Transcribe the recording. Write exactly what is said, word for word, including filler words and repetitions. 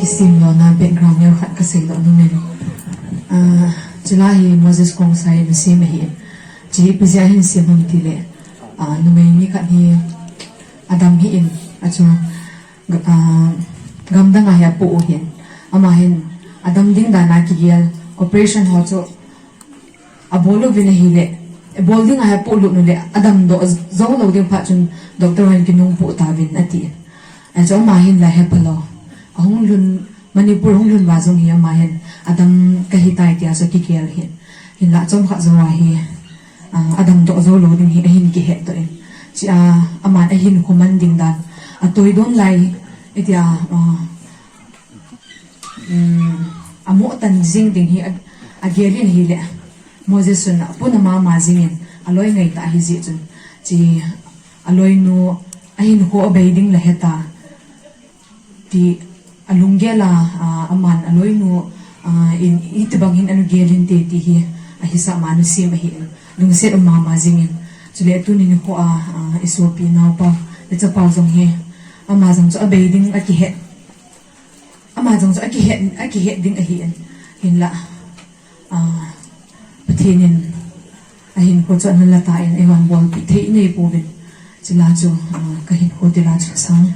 Kisim lona background neo khat kasei lou nom in. Ah, chulai hi Moses Khongsai in asem ahi. Chu hi ipi jeh a ahin sem ham tile, ah, numei mi khat hi adam hih in, achu, ah, gamdang a hi apoh u ahin. Ama hin adam ding dan a kigel, operation ho chu abol uvin ahile, abol ding a hi apoh lut u le, adamdoh jou lou ding phat chun doctor hon kinungpoh tauvin ati. Achu ama hin la hepha lou. Ahung lhun, Manipur hung lhun uva jong hi ama hin adam kahi tai tia chu kigel ahin. Hinla chomkhat jou a hi, ah, adamdoh jou lou ding hi ahin kihet doh in. Chua, aman ahinkho man ding dan, atoi don lai, itia, ah, um, amoh tan jing ding hi a, agel in ahile, Moses chun apuna mama jing in, aloi ngaitah ahi jeh chun, chu aloinu ahinkho abei ding la heta, ti alunggel a, ah, aman aloinu, ah, in itibang hin ana gel inte ti hi ahisah ma, ana sem ahin, lungset um mama jing in. Chule tuni nikho a, ah, isopi naopa, ichapa jong hi, ama jong chu abei ding akihet. Ama jong chu akihet, akihet ding ahin. Hinla, ah, Pathen in ahinkho chu ana la tan, eihon bolpi thei inei pouvin. Chule chu, ah, kahinkho tila chu sang.